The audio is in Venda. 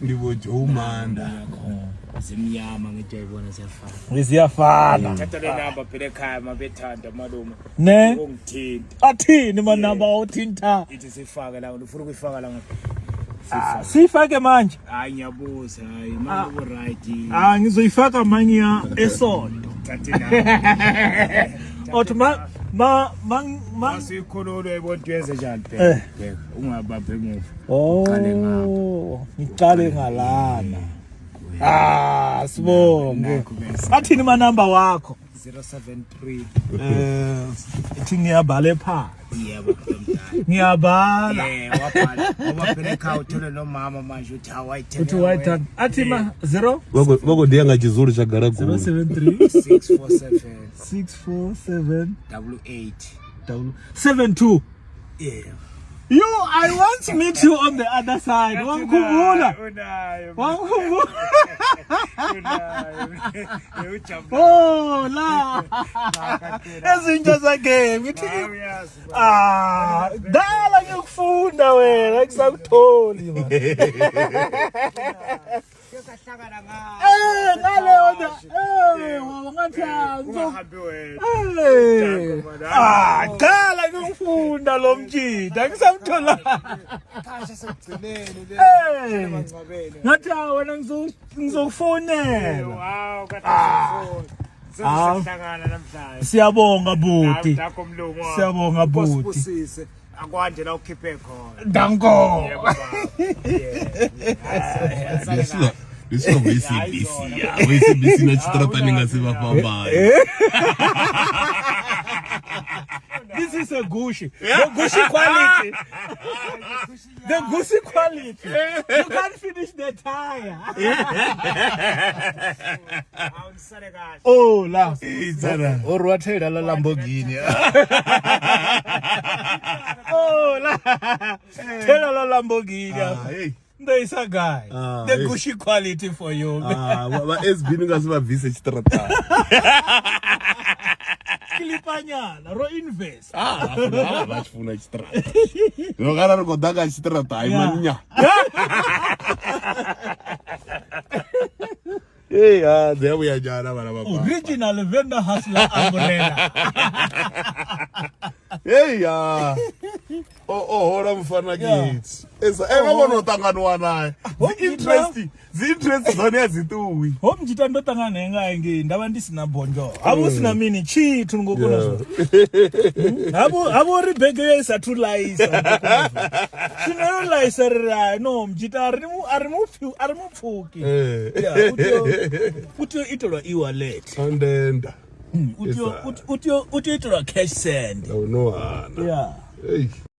Ndi vho Joe Manda. Zimnyama ngithi uyayibona ziyafana. Ziyafana. Thatha le namba phela ekhaya mabethanda malume. Ne? Ungithinta. Athini manamba awuthinta? Ithi sifake la ufuna ukuyifaka la ngapha. Ah, siyifake manje. Hayi ngiyabuza hayi manje ku right. Ah ngizoyifaka mangiya esonto. Thatha inamba. Othi ma ma ma ma Masikhulule uyayibona into yenze njani Eh. bheka. Bheka ungababhe emuva. Uqale ngapha. Oh, ngiqale ngalana. Ah, sibonge. Nakho bese. Athini manamba wakho? 073 Eh, ithi ngiyabhala phansi. Yebo mntomdala. Ngiyabhala. Eh wabhala ngoba phela ekhaya uthole nomama manje uthi awayithenge. Uthi wayithanda. Athi ma 0 Vha khou dia nga Tshizulu tsha Galagulu. 073 647 647 88. 72. Yeah. You, I once meet you on the other side. Wangikhumbula. Unayo. Wangikhumbula. Unayo. Ujabula. Oh, la. Ezinja zakhe ngithi Uyazi. ah, dala ngikufunda wena ngisakutholi man. Sahlangana ngayo. Eh, ngale ona. Eh, ngathi ah, Ungahambi wena. Eh. Ah, qala ngikufunda lo mjida ngisamthola. Khasha sekugcineni le. Eh. Bangcwabele. Ngathi ah wena ngizokufonela. Wow, kade sifuna. Ah. Sesihlangana namhlanje. Siyabonga buti. Dakho mlungu. wami. Siyabonga buti. Usibusise. Akwande la ukhiphe khona. Danko. Yebo baba. Yeah. Ndi zwithu vho SABC ya. Vho SABC na tshiṱaraṱani nga si vha fhambane. This is a gushi. The gushi quality. The gushi quality. You can't finish the tire. Awusale kahle. Oh la. O rwa thaela ḽa Lamborghini. Oh la. Tela la Lamborghini. Ah, hey. There is a guy. Ah, The hey. gushi quality for you. Ah, vha SB ni nga si vha bvise tshiṱaraṱani. Kilipanyana ro invest. Ah, vha tshi funa tshiṱaraṱa. Zwino kana ri khou ḓa nga tshiṱaraṱa hai Yeah. maninya. Hey, ah, dzi a vhuya nyana vhana vha baba. Original vendor hustler umbrella. Hey, ah. O o hola mufana Yeah. kids. Esa e vha vhono ṱanganiwa naye. Dzi interest, dzi interest dzone a dzi ṱuwi. Ho mjita ndo ṱangana naye nga ngei nda vha ndi sina bonjo. Ha vhu sina mini tshithu ngo kona zwo. Havho havho ri bege yo isa thu laisa. Zwino yo laisa ri ri hai no mjita a ri mu a ri mu pfi a ri mu pfuki. Eh. Yeah, u tea u itelwa e-wallet. Andenda. U tea u tea u itelwa cash send. No hana. Yeah. Hey.